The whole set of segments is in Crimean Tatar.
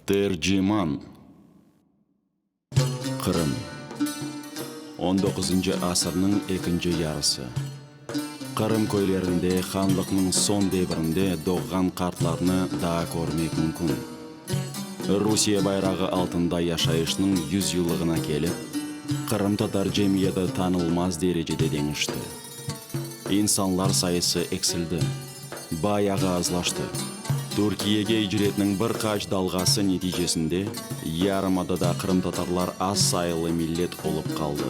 Terciman. Qırım. On doquzıncı asırnıñ ekinci yarısı. Qırım köylerinde hanlıqnıñ soñ devrinde doğğan qartlarnı daa körmek mümkün. Rusiye bayrağı altında yaşayışnıñ yüzyıllığına kelip, qırımtatar cemiyeti tanılmaz derecede deñişti. İnsanlar sayısı eksildi, bayağı azlaştı. Türkiyege icretniñ bir qaç dalğası neticesinde yarımadada qırımtatarlar az sayılı millet olıp qaldı.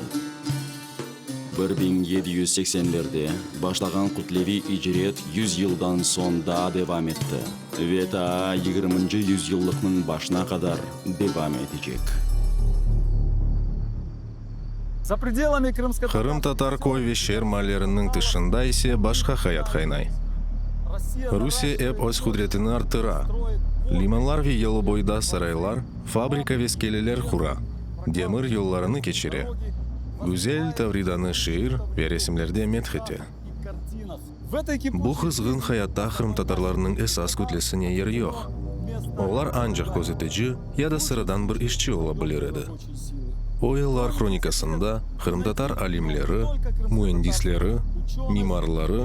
1780-lerde başlağan kütleviy icret 100 yıldan soñ daa devam etti ve taa yigirminci yüzyıllıqnıñ başına qadar devam etecek. Qırımtatar köy ve şeer maalleriniñ tışında ise başqa hayat qaynay. Rusiye ep öz qudretini arttıra, limanlar ve yalıboyda saraylar, fabrika ve skeleler qura, demir yollarını keçire, güzel Tavridanı şiir ve resimlerde medh ete. Bu qızğın hayatta qırımtatarlarnıñ esas kütlesine yer yoq. Olar ancaq közetici ya da sıradan bir işçi ola bilir edi. O yıllar hronikasında qırımtatar alimleri, müendisleri, mimarları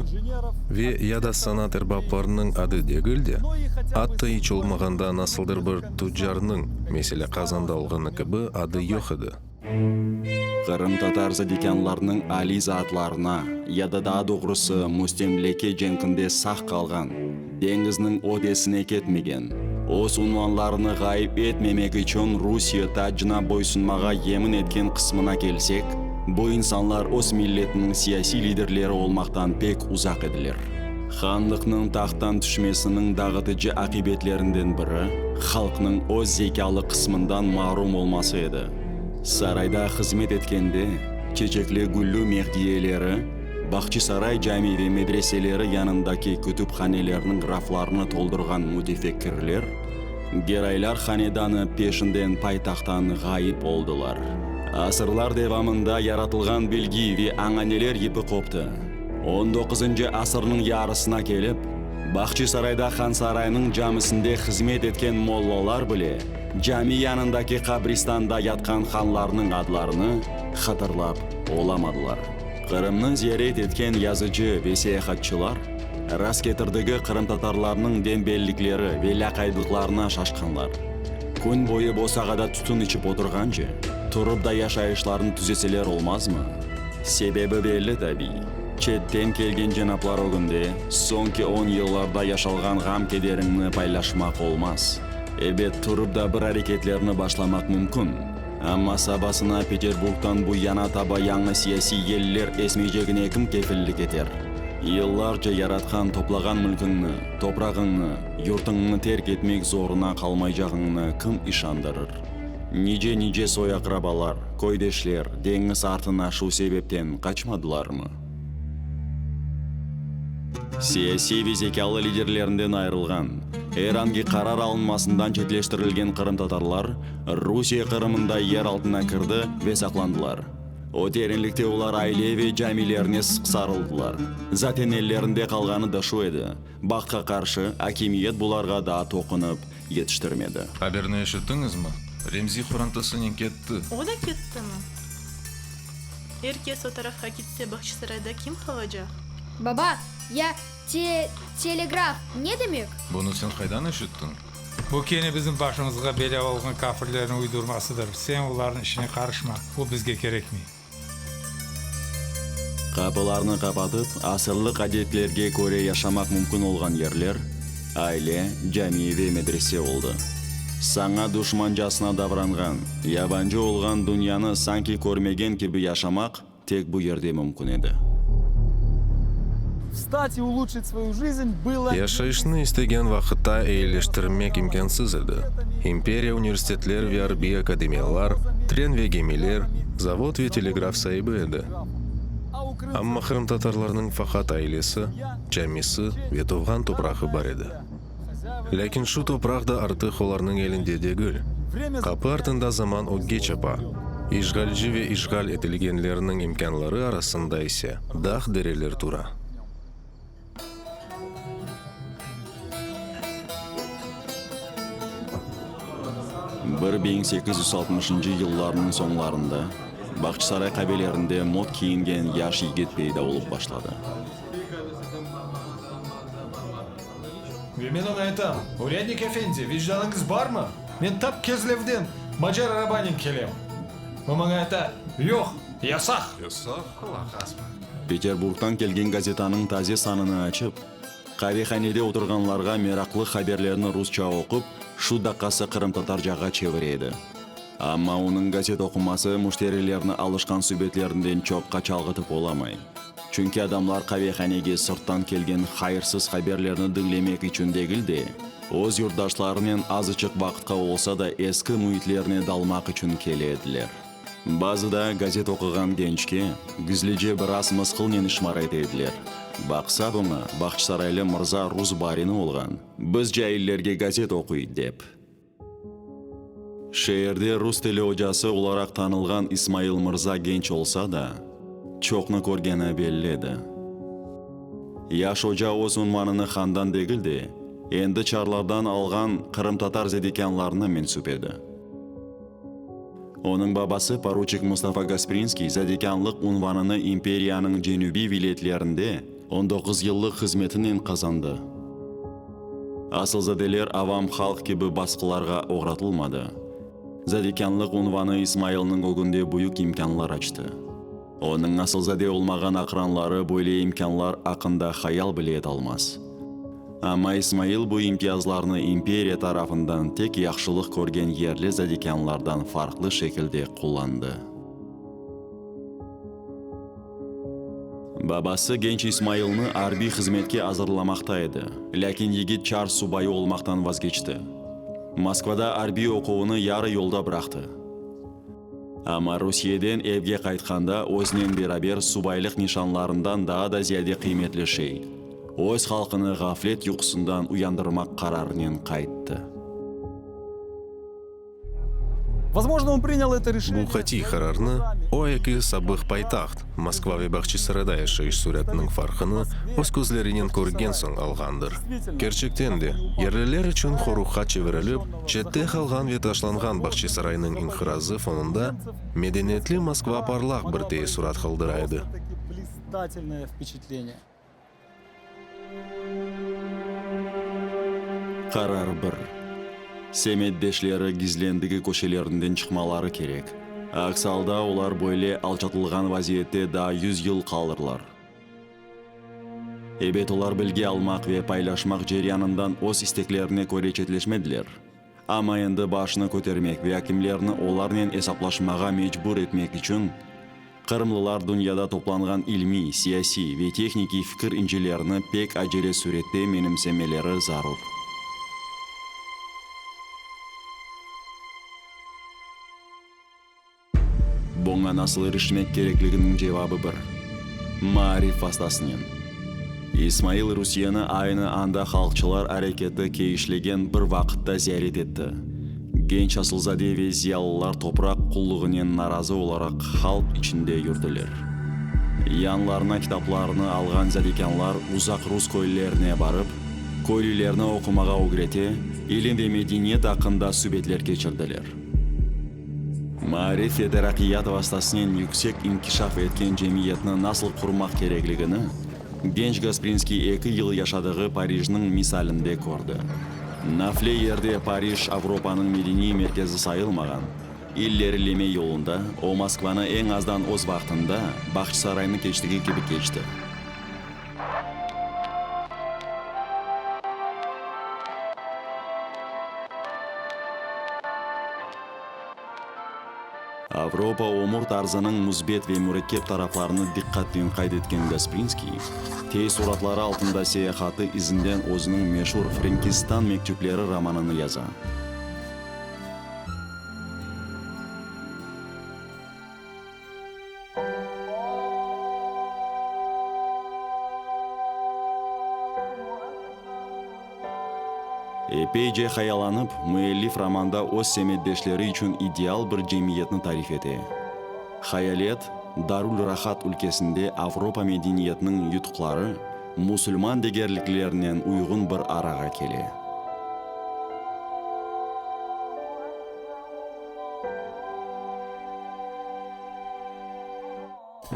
ve ya da sanat erbaplarınıñ adı degil de, atta iç olmağanda nasıldır bir tuccarnıñ, meselâ Qazanda olğanı kibi, adı yoq edi. Qırımtatar zadekânlarnıñ aliy zaatlarına, ya da daa doğrusı müstemleke cenkinde sağ qalğan, deñizniñ ötesine ketmegen, öz unvanlarını ğayıp etmemek içün Rusiye tacına boysunmağa yemin etken qısmına kelsek, bu insanlar öz milletiniñ siyasiy liderleri olmaqtan pek uzaq ediler. Hanlıqnıñ tahttan tüşmesiniñ dağıtıcı aqibetlerinden biri, halqnıñ öz zekâlı qısmından marum olması edi. Sarayda hızmet etkende, çeçekli-güllü mehdiyeleri, Bahçisaray cami ve medreseleri yanındaki kütüphanelerniñ raflarını toldurğan mütefekkirler, Geraylar hanedanı peşinden paytahttan ğayıp oldılar. Asırlar devamında yaratılğan bilgi ve añaneler yipi qoptı. On doquzıncı asırnıñ yarısına kelip, Bahçisarayda Hansaraynıñ camisinde hızmet etken mollalar bile cami yanındaki qabristanda yatqan hanlarnıñ adlarını hatırlap olamadılar. Qırımnı ziyaret etken yazıcı ve seyahatçılar rastgetirdigi qırımtatarlarnıñ dembellikleri ve lâqaydlıqlarına şaşqanlar. Kün boyu bosağada tütün içip oturğance, turıp da yaşayışlarını tüzeseler olmazmı? Sebebi belli tabiy, çetten kelgen cenaplar ögünde soñki on yıllarda yaşalğan ğam-kederiñni paylaşmaq olmaz. Ebet, turıp da bir areketlerni başlamaq mümkün, amma sabasına Peterburgdan bu yana taba yañı siyasiy yeller esmeycegine kim kefillik eter? Yıllarca yaratqan, toplağan mülküñni, toprağıñnı, yurtuñnı terk etmek zoruna qalmaycağıñnı kim işandırır? Nice-nice soy-aqrabalar, köydeşler deñiz artına şu sebepten qaçmadılarmı? Siyasiy ve zekâlı liderlerinden ayırılğan, er angi qarar alınmasından çetleştirilgen qırımtatarlar Rusiye Qırımında yer altına kirdi ve saqlandılar. O terinlikte olar aile ve camilerine sıq sarıldılar. Zaten ellerinde qalğanı da şu edi. Bahtqa qarşı, akimiyet bularğa daa toqunıp yetiştirmedi. Haberni eşittiñizmi? Remzi qorantasınen ketti. O da kettimi? Er kes o tarafqa ketse, Bağçasarayda kim qalacaq? Baba, ya te telegraf ne demek? Bunı sen qaydan eşittiñ? Bu kene bizim başımızğa belâ olğan kafirlerniñ uydurmasıdır. Sen olarnıñ işine qarışma, bu bizge kerekmey. Qapılarnı qapatıp, asırlıq adetlerge köre yaşamaq mümkün olğan yerler, aile, cami ve medrese oldı. Saña duşmancasına davranğan, yabancı olğan dünyanı sanki körmegen kibi yaşamaq tek bu yerde mümkün edi. Yaşayışnı istegen vaqıtta eyileştirmek imkânsız edi. İmperiya universitetler ve arbiy akademiyalar, tren ve gemiler, zavod ve telegraf saibi edi. Amma qırımtatarlarnıñ faqat ailesi, camisi ve tuvğan toprağı bar edi. Lâkin şu topraq da artıq olarnıñ elinde degil. Qapı artında zaman ögge çapa, işğalci ve işğal etilgenlerniñ imkânları arasında ise dağ-dereler tura. 1860-ncı yıllarnıñ soñlarında Bağçasaray qavelerinde mot kiyingen yaş yigit peyda olıp başladı. Ve men oña aytam, Urâdnik efendi, vicdanıñız barmı? Men tap Kezlevden macar arabanen kelem. O maña ayta, Yoq, yasaq! Peterburgdan kelgen gazetanıñ taze sanını açıp, qavehanede oturğanlarğa meraqlı haberlerni rusça oqup, şu daqqası qırımtatarcağa çevire edi. Amma onıñ gazet oquması müşterilerni alışqan subetlerinden çoqqa çalğıtıp olamay. Çünki adamlar qavehanege sırttan kelgen hayırsız haberlerni diñlemek içün degil de, öz yurtdaşlarınen azıçıq vaqıtqa olsa da eski müitlerine dalmaq içün kele ediler. Bazıda gazet oquğan gençke gizlice biraz mısqılnen işmar ete ediler, Baqsa buña, Bağçasaraylı mırza rus barini olğan, biz caillerge gazet oquy, dep. Şeerde rus tili ocası olaraq tanılğan İsmail mırza genç olsa da, çoqnı körgeni belli edi. Yaş oca öz unvanını handan degil de, endi çarlardan alğan qırımtatar zadekânlarına mensüp edi. Onıñ babası poruçik Mustafa Gasprinskiy zadekânlıq unvanını imperiyanıñ cenübiy vilâyetlerinde on doquz yıllıq hızmetinen qazandı. Asılzadeler avam halq kibi basqılarğa oğratılmadı. Zadekânlıq unvanı İsmailniñ ögünde büyük imkânlar açtı. Onıñ asılzade olmağan aqranları böyle imkânlar aqqında hayal bile etalmaz. Amma İsmail bu imtiyazlarnı imperiya tarafından tek yahşılıq körgen yerli zadekânlardan farqlı şekilde qullandı. Babası genç İsmailni arbiy hızmetke azırlamaqta edi, lâkin yigit çar subayı olmaqtan vazgeçti. Moskvada arbiy oquvını yarı yolda bıraqtı. Amma Rusiyeden evge qaytqanda özünen beraber subaylıq nişanlarından daa da ziyade qıymetli şey, öz halqını ğaflet yuqusından uyandırmaq qararınen qayttı. Bu qatiy qararnı o eki sabıq paytaht, Moskva ve Bağçasarayda yaşayış süratiniñ farqını öz közlerinen körgen soñ alğandır. Kerçekten de, yerliler içün qoruqqa çevirilip, çette qalğan ve taşlanğan Bağçasaraynıñ inqirazı fonunda medeniyetli Moskva parlaq bir teessurat qaldıra edi. Qarar bir. Semetdeşleri gizlendigi köşelerinden çıqmaları kerek. Aks alda olar böyle alçatılğan vaziyette daa yüz yıl qalırlar. Ebet, olar bilgi almaq ve paylaşmaq ceryanından öz isteklerine köre çetleşmediler. Amma endi başını kötermek ve akimlerni olarnen esaplaşmağa mecbur etmek içün, qırımlılar dünyada toplanğan ilmiy, siyasiy ve tehnikiy fikir incilerini pek acele sürette menimsemeleri zarur. Buña nasıl irişmek kerekliginiñ cevabı bir, maarif vastasınen. İsmail Rusiyeni aynı anda halqçılar areketi keyişlegen bir vaqıtta ziyaret etti. Genç asılzade ve ziyalılar topraq qulluğınen narazı olaraq halq içinde yürdiler. Yanlarına kitaplarını alğan zadekânlar uzaq rus köylerine barıp, köylülerni oqumağa ögrete, ilim ve medeniyet aqqında subetler keçirdiler. Maarif ve teraqqiyat vastasınen yüksek inkişaf etken cemiyetni nasıl qurmaq kerekligini genç Gasprinskiy eki yıl yaşadığı Parijniñ misalinde kördi. Nafle yerde Parij Avropanıñ medeniy merkezi sayılmağan, ilerileme yolunda o Moskvanı eñ azdan öz vaqtında Bağçasaraynı keçtigi kibi keçti. Avropa ömür tarzınıñ müsbet ve mürekkep taraflarını diqqatnen qayd etken Gasprinskiy, teessuratları altında seyahatı izinden özüniñ meşur Frenkistan mektüpleri romanını yaza. Epeyce hayallanıp, müellif romanda öz semetdeşleri içün ideal bir cemiyetni tarif ete. Hayalet, Darül-Rahat ülkesinde Avropa medeniyetiniñ yutuqları musulman degerliklerinen uyğun bir arağa kele.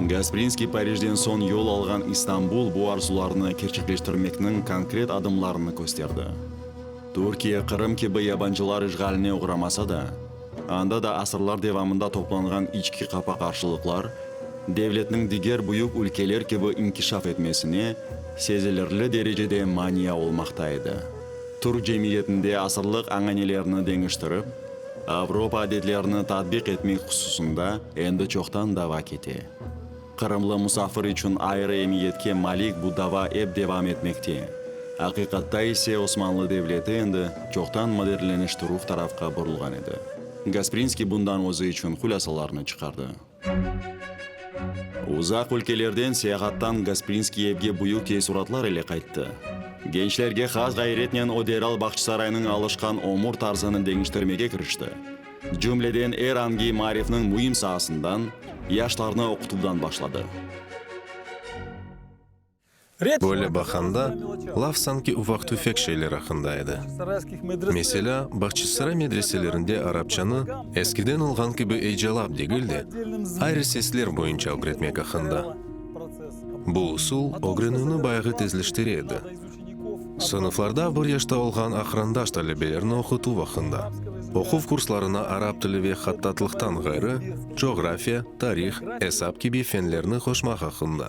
Gasprinskiy Parijden soñ yol alğan İstanbul bu arzularnı kerçekleştirmekniñ konkret adımlarını kösterdi. Türkiye Qırım kibi yabancılar işğaline oğramasa da, anda da asırlar devamında toplanğan içki qapa-qarşılıqlar devletniñ diger büyük ülkeler kibi inkişaf etmesine sezilirli derecede mania olmaqta edi. Türk cemiyetinde asırlıq añanelerni deñiştirip, Avropa adetlerini tatbiq etmek hususında endi çoqtan dava kete. Qırımlı musafir içün ayrı emiyetke malik bu dava ep devam etmekte. Aqiqatta ise Osmanlı devleti endi çoqtan modernleniştirüv tarafqa burulğan edi. Gasprinskiy bundan özü içün hulâsalarnı çıqardı. Uzaq ülkelerden seyahattan Gasprinskiy evge büyük teessuratlar ile qayttı. Gençlerge has ğayretnen o deral Bağçasaraynıñ alışqan ömür tarzını deñiştirmege kirişti. Cümleden er angi maarifniñ müim saasından, yaşlarnı oqutuvdan başladı. Böyle baqanda, laf sanki ufaq-tüfek şeyler aqqında edi. Meselâ, Bağçasaray medreselerinde arapçanı eskiden olğan kibi ecalap degil de, ayrı sesler boyunca ögretmek aqqında. Bu usul ögrenüvni bayağı tezleştire edi. Sınıflarda bir yaşta olğan aqrandaş talebelerni oqutuv aqqında. Oquv kurslarına arap tili ve hattatlıqtan ğayrı, coğrafiya, tarih, esap kibi fenlerni qoşmaq aqqında.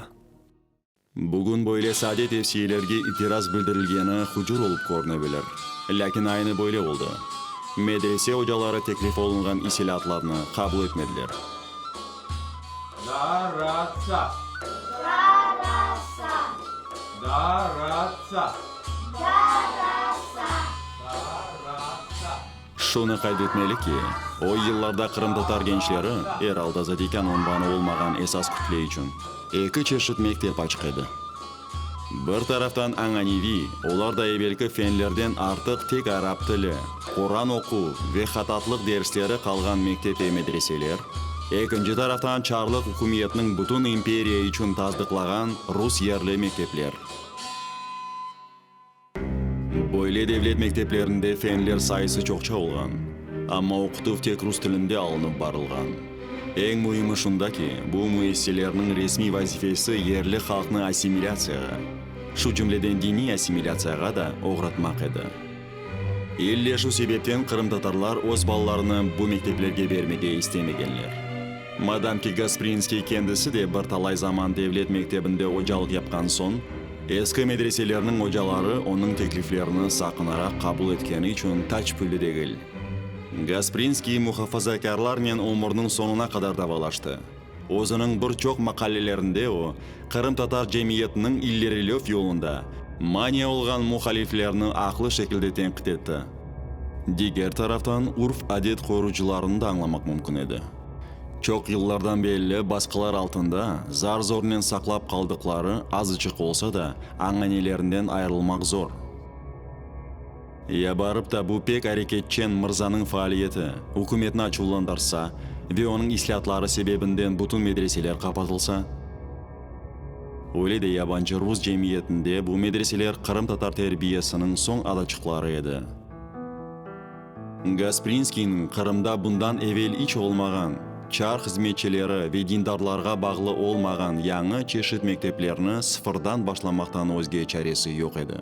Bugün böyle sade tevsiyelerge itiraz bildirilgeni hucur olıp körüne bilir. Lâkin aynı böyle oldı. Medrese ocaları teklif olunğan isilâatlarnı qabul etmediler. Darasa. Darasa. Darasa. Darasa. Darasa. Şunı qayd etmeli ki, o yıllarda qırımtatar gençleri, er alda zadekân unvanı olmağan esas kütle içün, eki çeşit mektep açıq edi. Bir taraftan añaneviy, olar da evelki fenlerden artıq tek arap tili, Quran oquv ve hatatlıq dersleri qalğan mektep ve medreseler, ekinci taraftan çarlıq ükümetiniñ bütün imperiya içün tasdıqlağan rus yerli mektepler. Böyle devlet mekteplerinde fenler sayısı çoqça olğan, amma oqutuv tek rus tilinde alınıp barılğan. Eñ müimi şunda ki, bu müessiselerniñ resmiy vazifesi yerli halqnı assimilâtsiyağa, şu cümleden diniy assimilâtsiyağa da oğratmaq edi. İlle şu sebepten qırımtatarlar öz balalarını bu mekteplerge bermege istemegenler. Madamki Gasprinskiy kendisi de bir talay zaman devlet mektebinde ocalıq yapqan soñ, Eski medreselerniñ ocaları onıñ tekliflerini saqınaraq qabul etkeni içün taçpülli degil. Gasprinskiy muhafazakârlarnen ömürniñ soñuna qadar davalaştı. Özüniñ bir çoq maqalelerinde o, qırımtatar cemiyetiniñ ilerilev yolunda mania olğan muhaliflerni aqlı şekilde tenqit etti. Diger taraftan, urf-adet qorucılarını da añlamaq mümkün edi. Çoq yıllardan belli basqılar altında zar-zornen saqlap qaldıqları azıcıq olsa da, añanelerinden ayırılmaq zor. Ya barıp da bu pek areketçen mırzanıñ faaliyeti ükümetni açuvlandırsa ve onıñ islâatları sebebinden bütün medreseler qapatılsa? Öyle de yabancı rus cemiyetinde bu medreseler qırımtatar terbiyesiniñ soñ adaçıqları edi. Gasprinskiyniñ Qırımda bundan evel iç olmağan, çar hızmetçileri ve dindarlarğa bağlı olmağan yañı çeşit mekteplerni sıfırdan başlamaqtan özge çaresi yoq edi.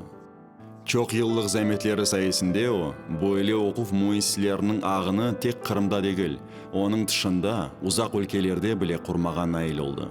Çoq yıllıq zametleri sayesinde o, böyle oquv müessiseleriniñ ağını tek Qırımda degil, onıñ tışında, uzaq ülkelerde bile qurmağa nail oldı.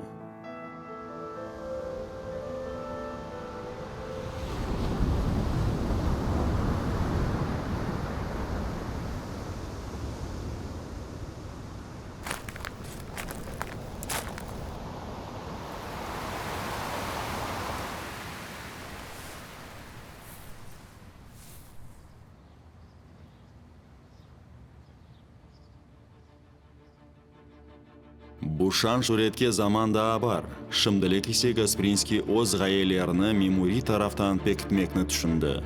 Bu şan-şüretke zaman daa bar, şimdilik ise Gasprinskiy öz ğayelerini memuriy taraftan pekitmekni tüşündi.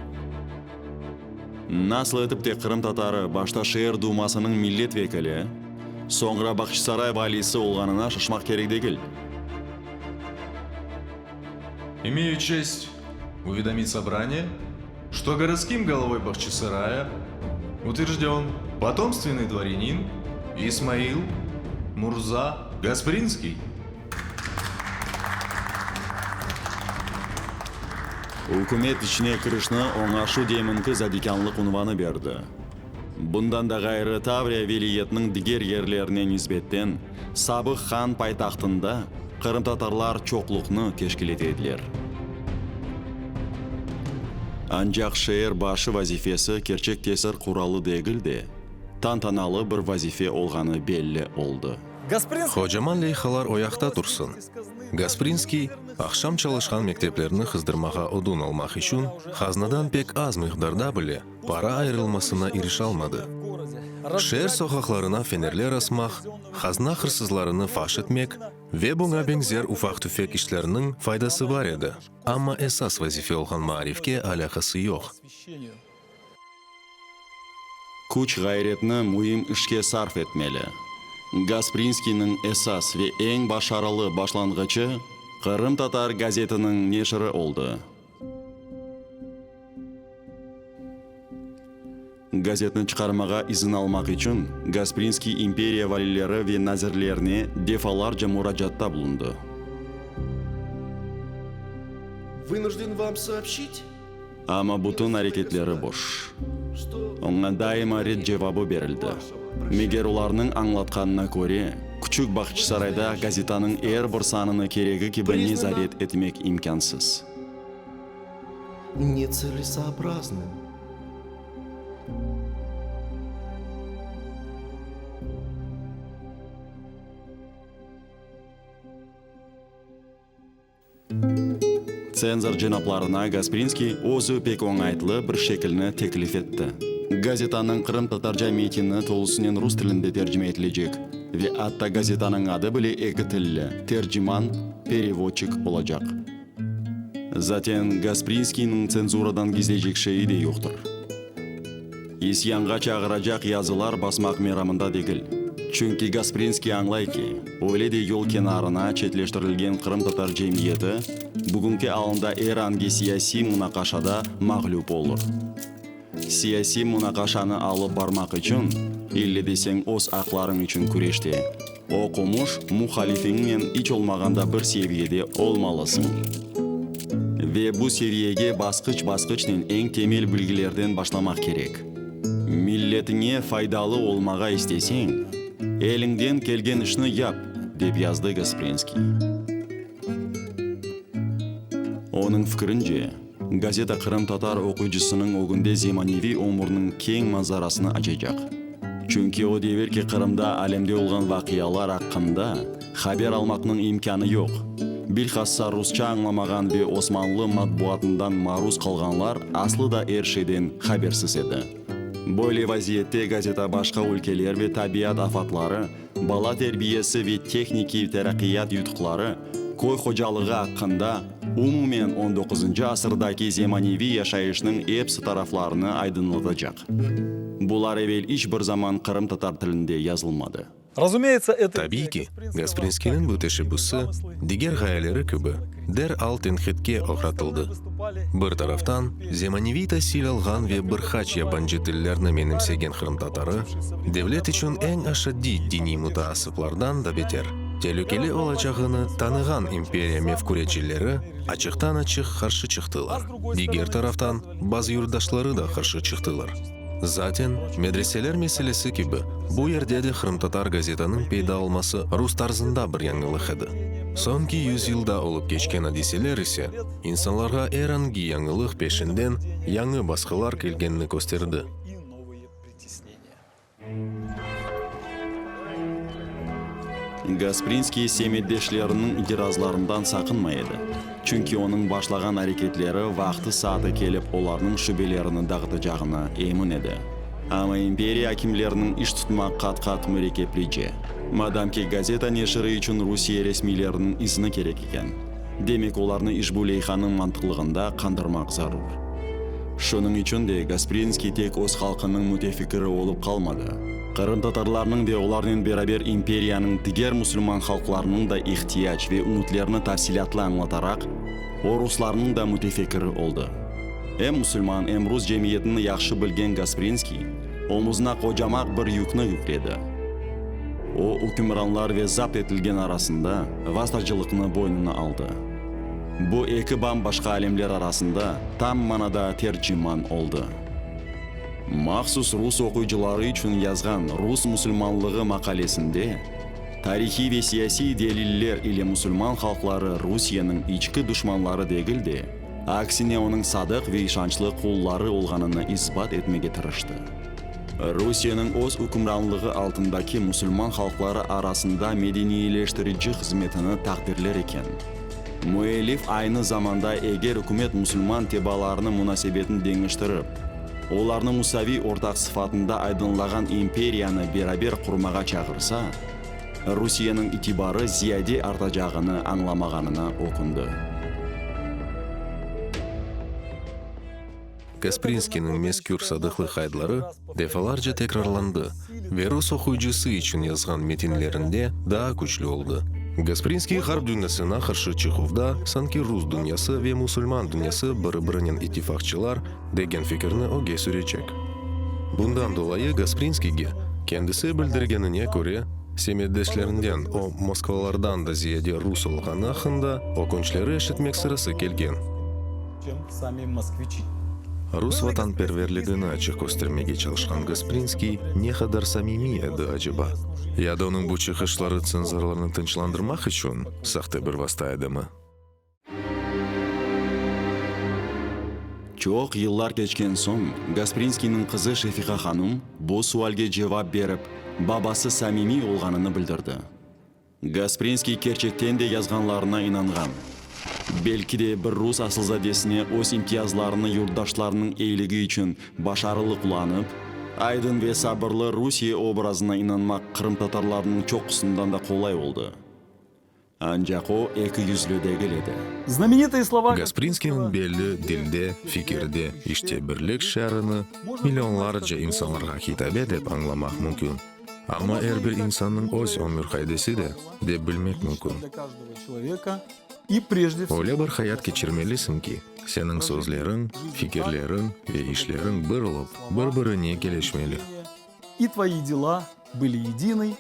Nasıl etip de qırımtatarı başta şeer dumasınıñ millet vekili, soñra Bağçasaray valisi olğanına şaşmaq kerek degil. İmeyu çest uvedomit sobraniye, çto gorodskim golovoy Bağçasaraya utverjden potomstvenıy dvoryanin İsmail murza Gasprinskiy. Ükümet içine kirişni oña şu deminki zadikânlıq unvanı berdi. Bundan da ğayrı, Tavriya viliyetiniñ diger yerlerine nisbetten, sabıq han paytahtında qırımtatarlar çoqluqnı teşkil ete ediler. Ancaq şeer başı vazifesi kerçek tesir quralı degil de, tantanalı bir vazife olğanı belli oldı. Qocaman leyhalar o yaqta tursın. Gasprinskiy, aqşam çalışqan mekteplerni qızdırmağa odun almaq içün haznadan pek az miqdarda bile para ayırılmasına irişalmadı. Şeer soqaqlarına fenerler asmaq, hazna hırsızlarını faş etmek ve buña beñzer ufaq-tüfek işlerniñ faydası bar edi, amma esas vazife olğan maarifke alâqası yoq. Küç-ğayretni müim işke sarf etmeli. Gasprinskiyniñ esas ve eñ başarılı başlanğıçı Qırımtatar gazetiniñ neşiri oldı. Gazetni çıqarmağa izin almaq içün Gasprinskiy imperiya valileri ve nazirlerine defalarca muracaatta bulundı. Vınujden vam soobşit. Amma bütün areketleri boş. Oña daima red cevabı berildi. Meger olarnıñ añlatqanına köre, küçük Bağçasarayda gazetanıñ er bir sanını keregi kibi nezaret etmek imkânsız. Nецелесообразным. Tsenzor cenaplarına Gasprinskiy özü pek oñaytlı bir şekilni teklif etti. Gazetanıñ qırımtatarca metini tolusınen rus tilinde tercime etilecek ve atta gazetanıñ adı bile eki tilli, Terciman, Perevodçik, olacaq. Zaten, Gasprinskiyniñ tsenzuradan gizleycek şeyi de yoqtır. İsyanğa çağıracaq yazılar basmaq meramında degil. Çünki Gasprinskiy añlay ki, öyle de yol kenarına çetleştirilgen qırımtatar cemiyeti bugünki alında er angi siyasiy munaqaşada mağlüp olur. Siyasiy munaqaşanı alıp barmaq içün, ille deseñ öz aqlarıñ içün küreşte, oqumış muhalifiñnen iç olmağanda bir seviyede olmalısıñ. Ve bu seviyege basqıç-basqıçnen eñ temel bilgilerden başlamaq kerek. Milletiñe faydalı olmağa isteseñ, eliñden kelgen işni yap, dep yazdı Gasprinskiy. Onıñ fikirince, gazeta qırımtatar oquyıcısınıñ ögünde zemaneviy ömürniñ keñ manzarasını açacaq. Çünki o devir ki Qırımda alemde olğan vaqialar aqqında haber almaqnıñ imkânı yoq, bilhassa rusça añlamağan ve osmanlı matbuatından maruz qalğanlar aslı da er şeyden habersiz edi. Böyle vaziyette gazeta başqa ülkeler ve tabiat afatları, bala terbiyesi ve tehnikiy teraqqiyat yutuqları, köy hocalığı aqqında, umumen on doquzıncı asırdaki zemaneviy yaşayışnıñ epsi taraflarını aydınlatacaq. Bular evel iç bir zaman qırımtatar tilinde yazılmadı. Tabiiy ki, Gasprinskiyniñ bu teşebbüsi, diger ğayeleri kibi, der al tenqitke oğratıldı. Bir taraftan, zemaneviy tasil alğan ve bir qaç yabancı tillerni menimsegen qırımtatarı, devlet içün eñ aşaddiy diniy mutaasıplardan da beter telükeli olacağını tanığan imperiya mefkürecileri açıqtan-açıq qarşı çıqtılar. Diger taraftan, bazı yurtdaşları da qarşı çıqtılar. Zaten, medreseler meselesi kibi, bu yerde de qırımtatar gazetanıñ peyda olması rus tarzında bir yañılıq edi. Soñki yüzyılda olıp keçken adiseler ise, insanlarğa er angi yañılıq peşinden yañı basqılar kelgenini kösterdi. Gasprinskiy semetdeşleriniñ itirazlarından saqınmay edi, çünki onıñ başlağan areketleri vaqtı-saatı kelip olarnıñ şübelerini dağıtacağına emin edi. Amma imperiya akimleriniñ iş tutmaq qat-qat mürekkeplice. Madamki gazeta neşiri içün Rusiye resmiyleriniñ izni kerek eken, demek olarnı işbu leyhanıñ mantıqlığında qandırmaq zarur. Şunıñ içün de Gasprinskiy tek öz halqınıñ mütefikiri olıp qalmadı, qırımtatarlarnıñ ve olarnen beraber imperiyanıñ diger musulman halqlarınıñ da ihtiyac ve ümütlerini tafsilâtlı añlataraq, o ruslarnıñ da mütefekiri oldı. Em musulman, em rus cemiyetini yahşı bilgen Gasprinskiy omuzına qocamaq bir yükni yükledi. O, ükümranlar ve zapt etilgen arasında vastacılıqnı boynuna aldı. Bu eki bam-başqa alemler arasında tam manada terciman oldı. Mahsus rus oquyıcıları içün yazğan Rus musulmanlığı maqalesinde tarihiy ve siyasiy deliller ile musulman halqları Rusiyeniñ içki duşmanları degil de, aksine onıñ sadıq ve işançlı qulları olğanını isbat etmege tırıştı. Rusiyeniñ öz ükümranlığı altındaki musulman halqları arasında medeniyleştirici hızmetini taqdirler eken, müellif aynı zamanda eger ükümet musulman tebaalarına munasebetini deñiştirip, olarnı musaviy ortaq sıfatında aydınlağan imperiyanı beraber qurmağa çağırsa, Rusiyeniñ itibarı ziyade artacağını añlamağanına ökündi. Gasprinskiyniñ mezkür sadıqlıq qaydları defalarca tekrarlandı ve rus oquyıcısı içün yazğan metinlerinde daa küçlü oldı. Gasprinskiy Ğarp dünyasına qarşı çıquvda sanki rus dünyası ve musulman dünyası bir-birinen ittifaqçılar degen fikirni ögge sürecek. Bundan dolayı Gasprinskiyge, kendisi bildirgenine köre, semetdeşlerinden o moskvalardan da ziyade rus olğanı aqqında ökünçleri eşitmek sırası kelgen. Rus vatanperverligini açıq köstermege çalışqan Gasprinskiy ne qadar samimiy edi, aceba? Ya da onıñ bu çıqışları tsenzorlarnı tınçlandırmaq içün sahte bir vasta edimi? Çoq yıllar keçken soñ, Gasprinskiyniñ qızı Şefiqa hanum bu sualge cevap berip, babası samimiy olğanını bildirdi. Gasprinskiy kerçekten de yazğanlarına inanğan. Belki de bir rus asılzadesine öz imtiyazlarını yurtdaşlarınıñ eyligi içün başarılı qullanıp, aydın ve sabırlı Rusiye obrazına inanmaq qırımtatarlarnıñ çoqusından da qolay oldı. Ancaq o ekiyüzlü degil edi. Znamenitые slova Gasprinskiyniñ belli Dilde, fikirde, işte birlik şiarını millionlarca insanlarğa hitabe dep añlamaq mümkün. Amma er bir insannıñ öz ömür qaidesi de, dep bilmek mümkün. Öyle bir hayat keçirmelisiñ ki, seniñ sözleriñ, fikirleriñ ve işleriñ bir olıp, bir-birine kelişmeli. И твои дела были едины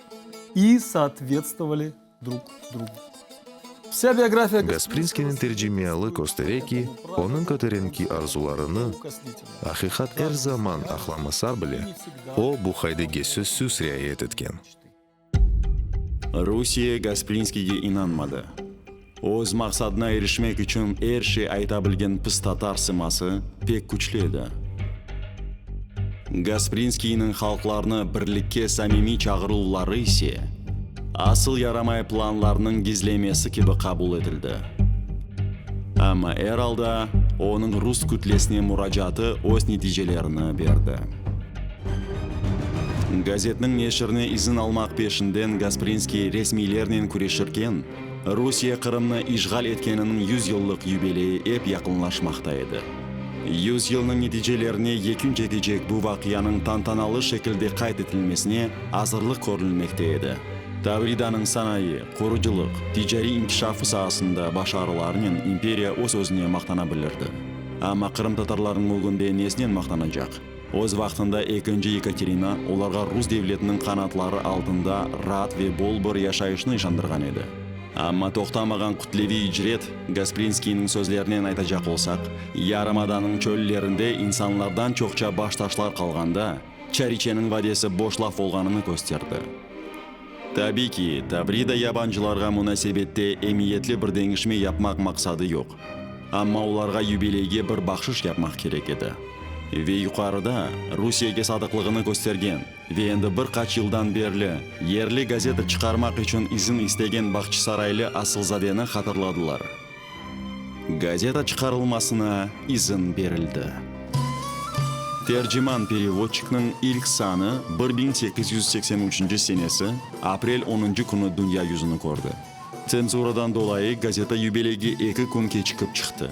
и соответствовали друг другу. Вся биография Gasprinskiyniñ tercimeialı köstere ki, onıñ köterinki arzularını aqiqat er zaman aqlamasa bile, o, bu qaidege sözsüz riayet etken. Rusiye Gasprinskiyge inanmadı. Öz maqsadına irişmek içün er şey ayta bilgen pis tatar sıması pek küçlü edi. Gasprinskiyniñ halqlarnı birlikke samimiy çağıruvları ise, asıl yaramay planlarnıñ gizlemesi kibi qabul etildi. Amma er alda onıñ rus kütlesine muracaatı öz neticelerini berdi. Gazetniñ neşirine izin almaq peşinden Gasprinskiy resmiylernen küreşirken, Rusiye Qırımnı işğal etkeniniñ yüz yıllıq yubileyi ep yaqınlaşmaqta edi. Yüz yılnıñ neticelerine yekün çekecek bu vaqianıñ tantanalı şekilde qayd etilmesine azırlıq körülmekte edi. Tavridanıñ sanayı, qurucılıq, ticariy inkişafı saasında başarılarınen imperiya öz-özüne maqtana bilirdi. Amma qırımtatarlarnıñ ögünde nesinen maqtanacaq? Öz vaqtında ekinci Yekaterina olarğa rus devletiniñ qanatları altında raat ve bol bir yaşayışnı işandırğan edi. Amma toqtamağan kütleviy icret, Gasprinskiyniñ sözlerinen aytacaq olsaq, yarımadanıñ çöllerinde insanlardan çoqça baştaşlar qalğanda, çariçeniñ vadesi boş laf olğanını kösterdi. Tabiy ki, Tavrida yabancılarğa munasebette emiyetli bir deñişme yapmaq maqsadı yoq. Amma olarğa yubileyge bir bahşış yapmaq kerek edi. Ve yuqarıda Rusiyege sadıqlığını köstergen ve endi bir qaç yıldan berli yerli gazeta çıqarmaq içün izin istegen Bağçasaraylı asılzadeni hatırladılar. Gazeta çıqarılmasına izin berildi. Terciman perevodçikniñ ilk sanı 1883 senesi aprel onuncı künü dünya yüzüni kördi. Tsenzuradan dolayı gazeta yubileyge eki kün keçikip çıqtı.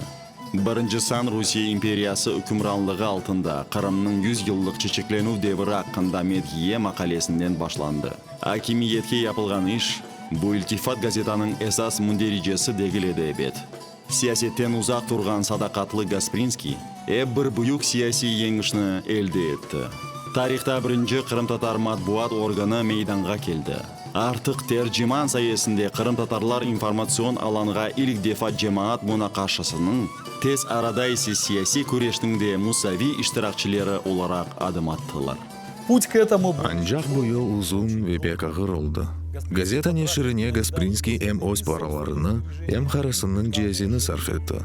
Birinci san Rusiye imperiyası ükümranlığı altında Qırımnıñ yüz yıllıq çeçeklenüv deviri aqqında medhiye maqalesinden başlandı. Akimiyetke yapılğan iş, bu iltifat gazetanıñ esas mündericesi degil edi ebet. Siyasetten uzaq turğan sadaqatlı Gasprinskiy ep bir büyük siyasiy yeñişni elde etti. Tarihta birinci qırımtatar matbuat organı meydanğa keldi. Artıq Terciman sayesinde qırımtatarlar informatsion alanğa ilk defa cemaat munaqaşasınıñ, tez arada ise siyasiy küreşniñ de musaviy iştirakçileri olaraq adım attılar. Put k etomu Ancaq bu yol uzun ve pek ağır oldı. Gazeta neşirine Gasprinskiy em öz paralarını, em qarısınıñ cezini sarf etti.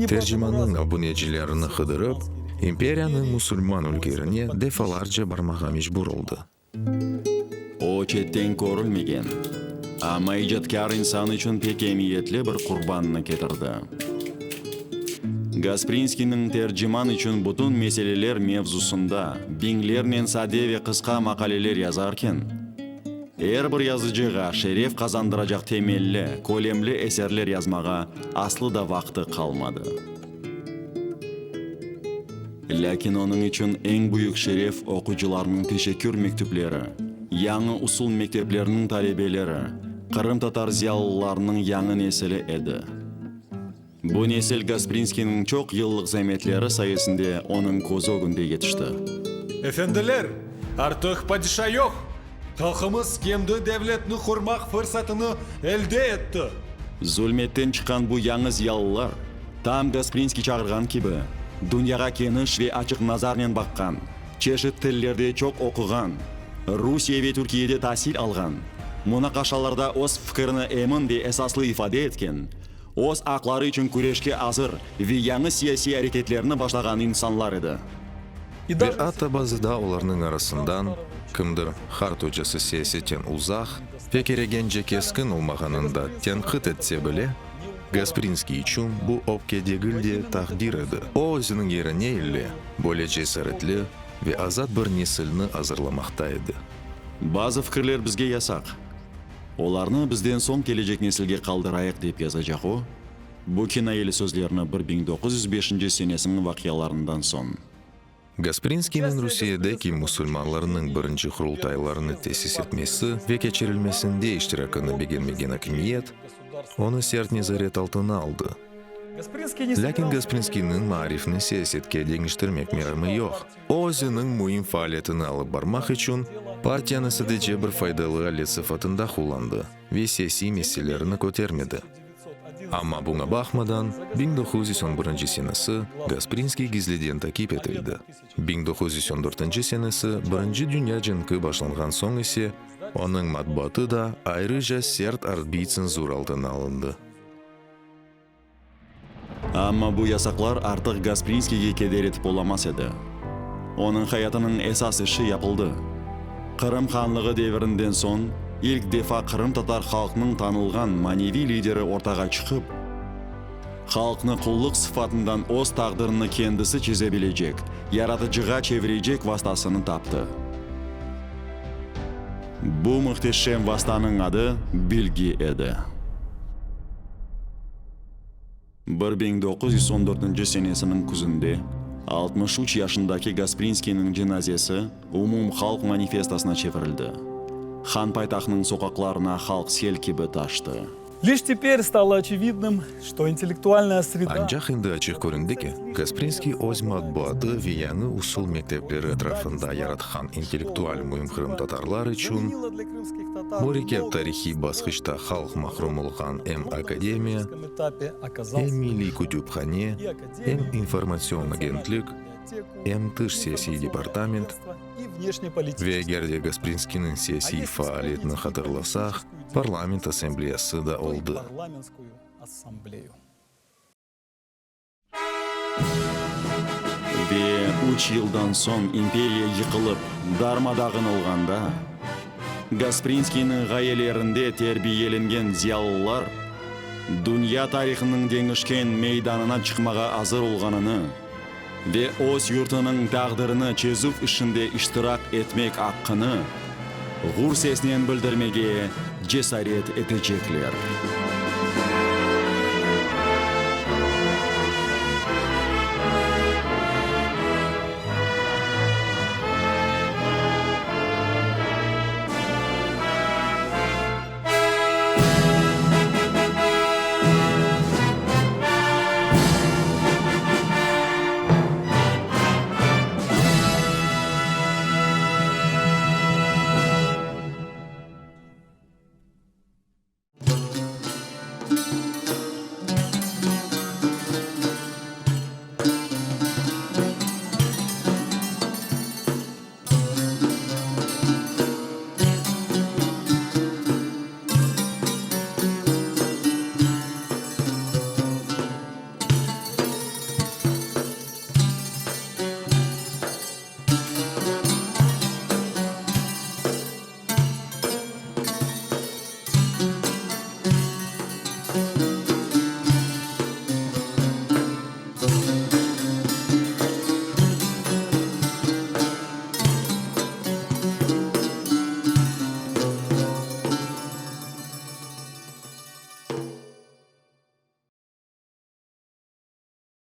Tercimannıñ abunecilerini qıdırıp, imperiyanıñ musulman ülkerine defalarca barmağa mecbur oldı. O, çetten körülmegen, amma icatkâr insan içün pek emiyetli bir qurbannı ketirdi. Gasprinskiyniñ Terciman içün bütün meseleler mevzusında biñlernen sade ve qısqa maqaleler yazarken, er bir yazıcığa şeref qazandıracaq temelli, kölemli eserler yazmağa aslı da vaqtı qalmadı. Lâkin onıñ içün eñ büyük şeref oqucılarnıñ teşekkür mektüpleri, yañı usul mektepleriniñ talebeleri, qırımtatar ziyalılarınıñ yañı nesili edi. Bu nesil Gasprinskiyniñ çoq yıllıq zametleri sayesinde onıñ közü ögünde yetişti. Efendiler, artıq padişa yoq! Halqımız kendi devletni qurmaq fırsatını elde etti. Zulmetten çıqqan bu yañı ziyalılar, tam Gasprinskiy çağırğan kibi, dünyağa keniş ve açıq nazarnen baqqan, çeşit tillerde çoq oquğan, Rusiye ve Türkiyede tasil alğan, munaqaşalarda öz fikirini emin ve esaslı ifade etken, öz aqları içün küreşke azır ve yañı siyasiy areketlerni başlağan insanlar edi. Ve atta bazıda olarnıñ arasından kimdir hart ocası siyasetten uzaq ve keregence keskin olmağanında tenqit etse bile, Gasprinskiy içün bu öpke degil de taqdir edi. O özüniñ yerine ille böyle cesaretli ve azat bir nesilni azırlamaqta edi. Bazı fikirler bizge yasaq. Olarnı bizden soñ kelecek nesilge qaldırayıq, dep yazacaq o, bu kinayeli sözlerni 1905 senesiniñ vaqialarından soñ. Gasprinskiyniñ Rusiyedeki musulmanlarnıñ birinci qurultaylarını tesis etmesi ve keçirilmesinde iştirakini begenmegen akimiyet onı sert nezaret altına aldı. Lâkin Gasprinskiyniñ maarifni siyasetke deñiştirmek meramı yoq. O özüniñ müim faaliyetini alıp barmaq içün partiyanı sadece bir faydalı alet sıfatında qullandı ve siyasiy meselelerini kötermedi. Amma buña baqmadan, 1911 senesi Gasprinskiy gizliden takip etildi. 1914 senesi Birinci dünya cenki başlanğan soñ ise onıñ matbuatı da ayrıca sert arbiy tsenzura altına alındı. Amma bu yasaqlar artıq Gasprinskiyge keder etip olamaz edi. Onıñ hayatınıñ esas işi yapıldı. Qırım hanlığı devirinden soñ ilk defa qırımtatar halqnıñ tanılğan maneviy lideri ortağa çıqıp, halqnı qullıq sıfatından öz taqdirini kendisi çezebilecek yaratıcığa çevirecek vastasını taptı. Bu mühteşem vastanıñ adı bilgi edi. 1914 senesiniñ küzünde 63 yaşındaki Gasprinskiyniñ cenazesi umumhalq manifestasına çevirildi. Han paytahtınıñ soqaqlarına halq sel kibi taştı. Liş teper stalo oçevidnım, çto intellektualnaya sreda. Ancaq endi açıq köründi ki, Gasprinskiy öz matbuatı ve yañı usul mektepleri etrafında yaratqan intellektual müim qırımtatarlar içün mürekkep tarihiy basqıçta halq mahrum olğan em akademiya, em milliy kütüphane, em informatsion agentlik, em tış siyasiy departament ve eger de Gasprinskiyniñ siyasiy faaliyetini hatırlasaq, Parlament assambleyası da oldı. Ve üç yıldan soñ imperiya yıqılıp, darma-dağın olğanda, Gasprinskiyniñ ğayelerinde terbiyelengen ziyalılar dünya tarihınıñ deñişken meydanına çıqmağa azır olğanını. Ve öz yurtınıñ taqdirini çezüv işinde iştirak etmek aqqını ğur sesnen bildirmege cesaret etecekler.